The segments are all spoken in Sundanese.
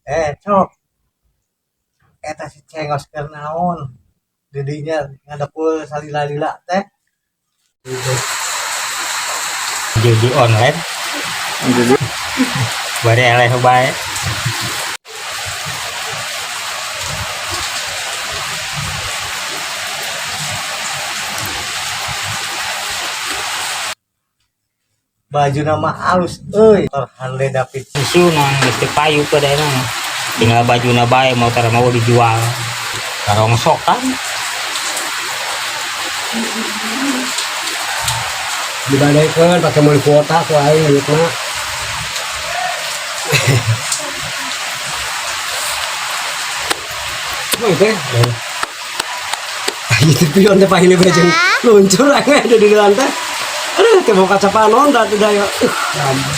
Cok. Eta si cengos keur naon? Didinya ngadepul salila-lila teh. Judi online. Bari eleh bae. Baju nama alus euy. Motor Harley Davidson. Pensiunan geus teu payu ke daerah mah. Tinggal bajuna bae, motor mau dijual. Karongsokan. Dibadaikeun pake meuli kuota ku aing duitna. Mah teh. Itu pion teh pahile bae jeung luncur aing ada di lantai. Aduh, teh mau kaca panon da teh daya. Ampun.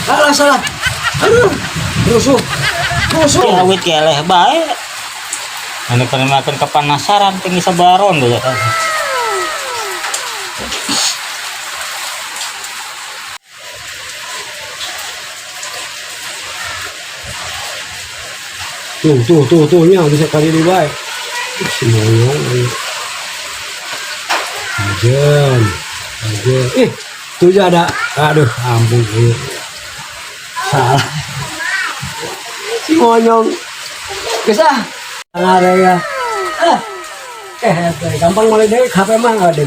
Salah, salah. Aduh, rusuh. Rusuh. Ya awit ge eleh bae. Anu kana makan kepanasaran tinggi sabaron dulu. Tuh, tuh, tuh, tuh, nya bisa kali di bae. Si monyong. Ajem. Ajem. Ih, tuh aja ada. Aduh, ampun. Ini. Salah. Si monyong. Geus ah. Ada ya. Ah. Teh, gampang mulai deh, HP mah ada.